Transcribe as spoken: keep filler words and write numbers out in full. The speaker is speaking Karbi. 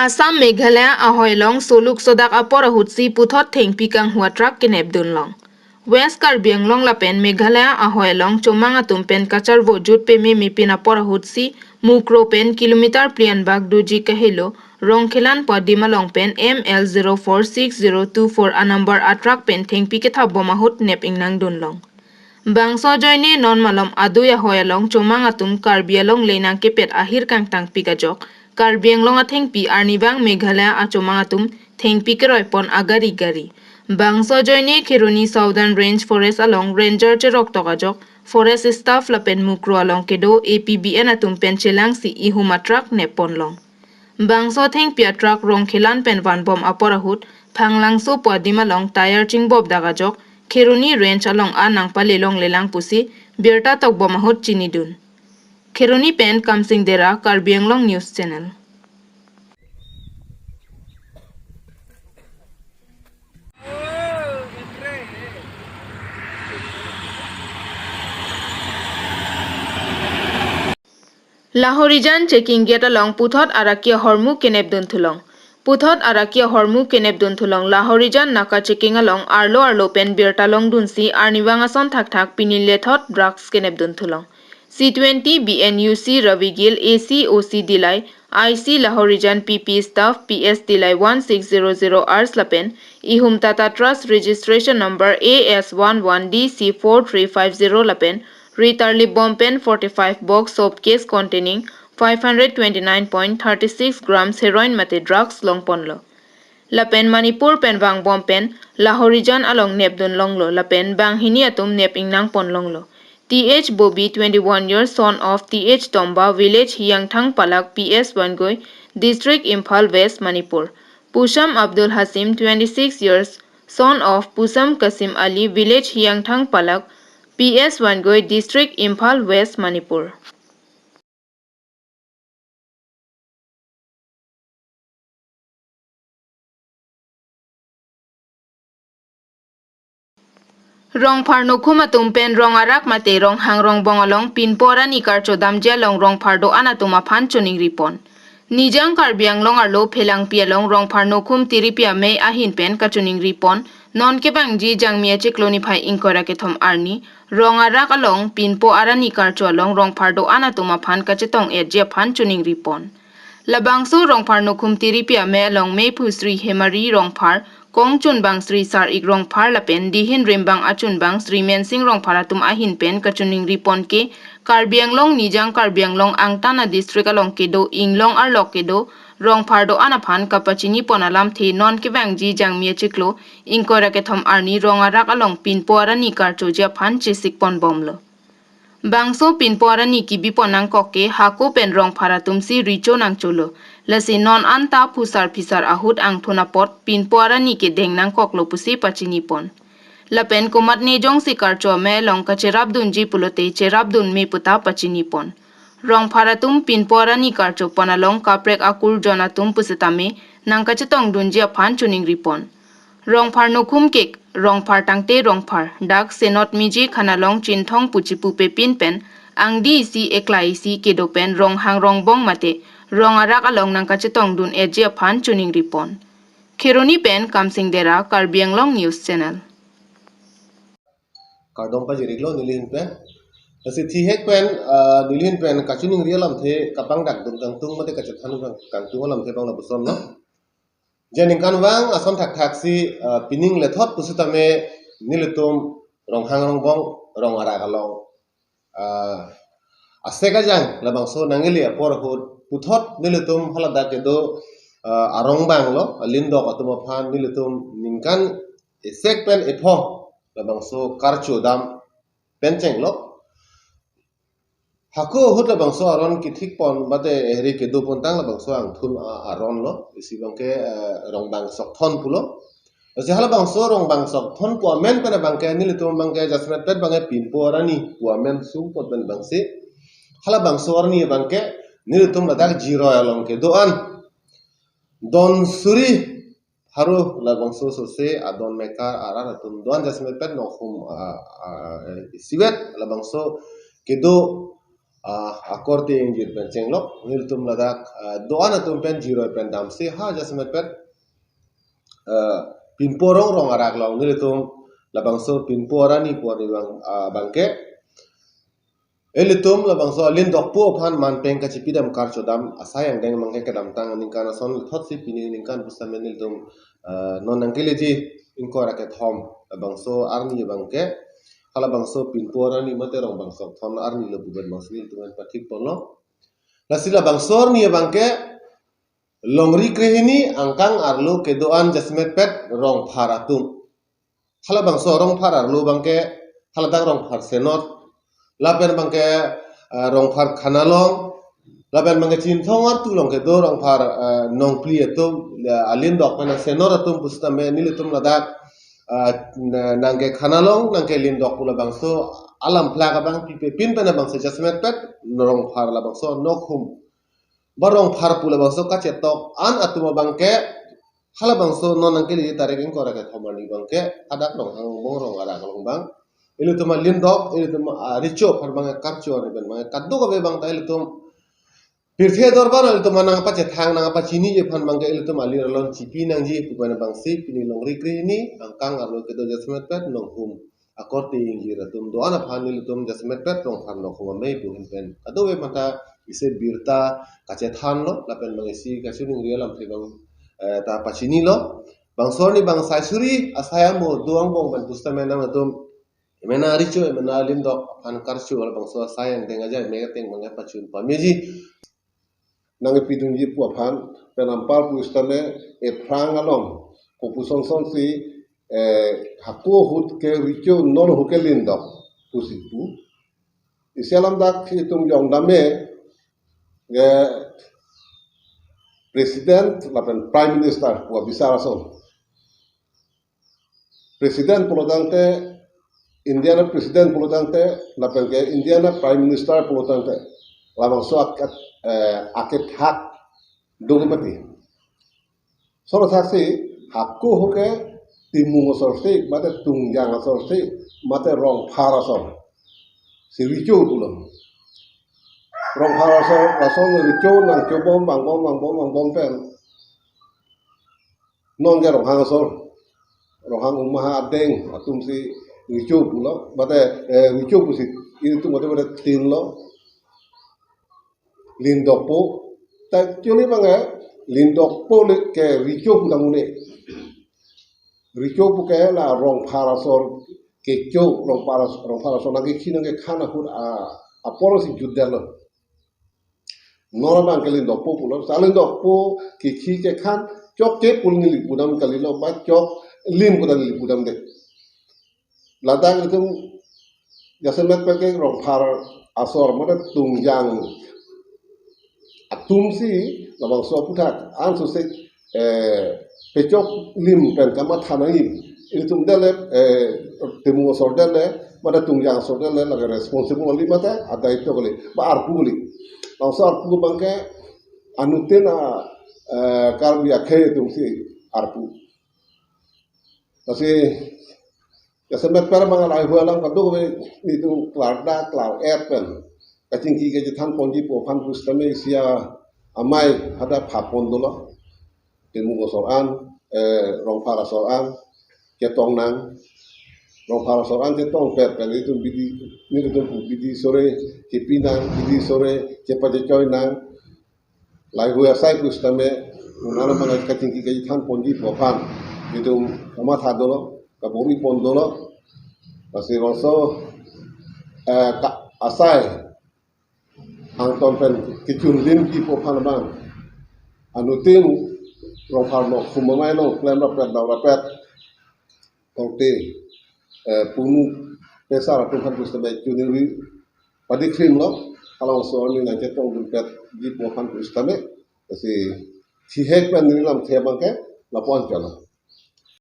Assam Meghalaya ahoi along soluk sodak apor ahutsi puthot thengpi kanghu atruck kenepdun long. West Karbi Anglong lapen Meghalaya ahoi along chomang atum pen kacharvo jut pememe pin apor ahutsi Mukroh pen kilometer phli anbak doji kahelo Rongkhelan pu adim along pen M L zero four six zero two four anumber atruck pen thengpi kethap bom ahut nep ingnangdun long. Bangso ajoine non malom adui ahoi along chomang atum Karbi Anglong le nangkepet ahir kangtangpik ajok Karbi Anglong athengpi arnivang Meghalaya achomang atum thengpi keroi pon agari gari. Bangso ajoine Kheroni Southern Range Forest along ranger cherok tok ajok forest staff lapen Mukroh along kedo A P B N atum pen chelangsi ihum atruck nep pon long. Bangso thengpi atruck Rongkhelan pen vanbom apor ahut Phanglangso pu adim along tyre chingbop dak ajok Kheroni Range along an nangpale longlelang pusi birta tokbom ahut chinidun. Kheroni pen Kamsing Dera, Karbi Anglong News Channel. Lahorijan checking gate along puthot araki ahormu kenepdun thulong. Puthot araki ahormu kenepdun thulong Lahorijan naka checking along arlo arlo pen birta longdunsi arnivang ason thakthak pini lethot drugs kenepdun thulong. C twenty B N U C Ravigil A C O C Dillai, I C Lahorijan P P staff P S Dillai one six zero zero hours lapen ihum Tata Trust registration number A S one one D C four three five zero lapen ritarli bom pen forty-five box soap case containing five hundred twenty-nine point thirty-six grams heroin mate drugs longponlo. Lapen Manipur pen vangbom pen Lahorijan along nepdun longlo lapen banghini atum nep ingnangpon longlo. Th Bobi, twenty-one years, son of Th Tomba, village Hiyangthang Palak, P S Wangoi, district Imphal West, Manipur. Pusam Abdul Hasim, twenty-six years, son of Pusam Kasim Ali, village Hiyangthang Palak, P S Wangoi, district Imphal West, Manipur. Rongphar nokhum atum pen rong arak mate ronghang rongbong along pinpo arani karcho damji along rongphar do-an atum aphan choningripon. Nijang Karbi Anglong arlo Phelangpi along rongphar nokhum Tiripi amei ahin pen kachoningripon, non kevangji Jangmi achiklo niphai ingkoi ra kethom arni, rong arak along pinpo arani karcho along rongphar do-an atum aphan kachetong-etji aphan choningripon. Labangso rongphar nokhum Tiripi amei along meiphu Sri Hemari Rongphar, kongchunbang Sri Sar-ik Rongphar lapen dihin rimbang achunbang Sri Mensing Rongphar atum ahin pen kachoningripon ke Karbi Anglong Nijang Karbi Anglong angtan a-district along kedo inglong arlok kedo rongphar do-an aphan kapachinipon alamthe non kevangji Jangmi achiklo ingkoi ra kethom arni rong arak along pinpo arani karchoji aphan chesikpon bomlo. Bangso pinpo arani kibipon nangkok ke hako pen rongphar atumsi recho nangcholo. Lasi non anta phusar phisar ahut angthun apot pinpo arani kedeng nangkoklo pusi pachinipon. Lapen komatne jongsi karcho amei along kacherapdunji pulote cherapdunme puta pachinipon. Rongphar atum pinpo arani karchopon along kaprek akur jon atum pusitame nangkachetongdunji aphan choningripon. Rongphar nokhum kek, rongphar tangte rongphar, dak Senot Miji Khanalong Chinthong pu chipupe pin pen, angdi isi eklai isi kedo pen ronghang rongbong mate rong arak along nangkachetongdun-etji aphan choningripon. Kheroni pen Kamsing Dera, Karbi Anglong News Channel. Kardom pajiriklo nelihin pen. Lasi thihek pen, ah, nelihin pen kachiningri alamthe kapangdakdun kangtung mate kachethan kang-, kangtung alamthe bang labusonlo. Je ningkanvang ason thakthaksi, ah, pining lethot pusitame nelitum ronghang rongbong rong arak along, ah, asek ajang labangso nangkele apor ahut puthot nelitum haladak kedo, ah, arongbanglo, alindok atum aphan nelitum ningkan esek pen epho labangso karcho dam pen chenglo. Hako ahut labangso aron kithikpon mate eri kedopontang labangso angthun a-, aronlo. Isi abangke, eh, rongbang sokthon pulo. Lasi halabangso rongbang sokthon pu amen pen abangke nelitum abangke jasemet pet abangke pinpo arani pu amen sungpon pen abangsi halabangso arni abangke nelitum ladak Jiroi along kedo-an don suri haru labangso sose adon mekar arat atum do-an jasemet pet nokhum, ah, ah, eh, isivet labangso kedo ah, akorte ingjir pen chenglok, nelitum ladak, ah, do-an atum pen jiroi pen damsi ha jasemet pen, ah, pinpo rong rong arak along nelitum labangso pinpo arni po arni abang, ah, abangke ilitum labangso alindokpo aphan manpeng kachipidam karchodam asai angdeng abangke kedamtang aningkan ason thotsi pini aningkan pusitame nelitum, ah, non nangkeleji ingkoi ra kethom labangso arni abangke halabangso pinpo arni mate rong bangso thon arni lo pu pen bangsi nelitum pen pathik ponlo. Lasi labangso arni abangke longri krehini angkang arlo kedo-an jasemet pet rongphar atum. Halabangso rongphar arlo abangke haladak rongphar Senot, lapen abangke, ah, rongphar Khanalong, lapen abangke Chinthong artu along kedo rongphar, ah, Nongpli atum, ya, alindok pen Senot atum pusitame nelitum ladak, ah, na-, nangke Khanalong, nangke lindok pu labangso alam plak abang pipe pin pen abangsi jasemet pet rongphar labangso nokhum ba rongphar pu labangso kachetok an atum abangke halabangso non nangkeleji tarik ingkoi ra kethom arni abangke hadak Ronghang Bongrong arak along abang ilitum alindok, ilitum, ah, recho aphan abangke karcho arni pen abangke kadokave abang ta ilitum pirthe dorbar ilitum nangpachethang nangpachiniji aphan abangke ilitum alir alon chipi nangji pu pen abangsi pini longri krehini angkang arlo kedo jasemet pet nokhum akorte ingjir atum do-an aphan nelitum jasemet pet rongphar nokhum amei pu ahin pen kadokave matha isi birta kachethanlo lapen abang isi kachiningri alamthe abang, eh, ta pachinilo. Bangso arni abang sai suri asai amo do angbong pen pusitame nangtum emena recho emena lindok aphan karcho labangso asai angdeng ajai me ateng abangke pachun pameji nangpidunji pu aphan pen anpar pusitame ephrang along kopuson sonsi, eh, hako ahut ke recho non ahut ke lindok pusi pu. Isi alam dak itum jongdam me, eh, President lapen Prime Minister pu abisar ason. President pulotangte, India a President pulotangte, lapen ke India a Prime Minister pulotangte labangso aket, eh, akethak do mati. Soro thaksi hako ahut ke Timung asor si, mate Tungjang asor si, mate rongphar asor si recho pulo. Rongphar asor, asor recho nangchobom, vangbom, vangbom, vangbom pen nonke Ronghang asor, Ronghang Umha adeng atumsi recho pulo, mate, eh, recho pusi ilitum mate mate thinlo. Lindokpo, ta actually abangke lindokpo le ke recho pu damune. Recho pu ke la rongphar asor kecho, rongphar as-, rongphar asor nangkekhi nangkekhan ahut a, apor si jutdetlo. Non abangke lindokpo pulo, sa lindokpo kekhi kekhan chok ke pu neli pudam kalilo, ba chok lim pu ta neli pudamde. Ladak itum jasemet pet ke rongphar asor mate Tungjang atumsi labangso aphuthak ansose, eh, pechok lim pen kamatha nangji. Itum dele, eh, Timung asor dele, mate Tungjang asor dele, lake responsible kali mate adaityo kali, ba arpu kali. Labangso arpu abangke anuttin a, eh, Karbi akhei atumsi arpu. Lasi jasemet pet abang lahai hui alam kadokave itum klardak klar-et pen kachingki kachethan ponji pu aphan pusitame isi amei hadak phapon dolo. Timung asor an, eh, rongphar asor an chetong nang. Rongphar asor an chetong pet pen itum bidi, nelitum pu bidi sore chepi nang, bidi sore chepachechoi nang. Lahai hui asai pusitame, un-an abang kachingki kachethan ponji pu aphan itum kamatha dolo, kabor-i pon dolo. Lasi labangso, eh, ka-, asai angton pen kechun limji pu aphan abang anuttin rongphar nokhum amei along klem rapet dau rapet korte, eh, punu pesar atum aphan pusitame chuningri padikhrimlo, halabangso arni nangchetong dunpetji pu aphan pusitame, lasi thihek pen neli lamthe abangke lapu-an chalo.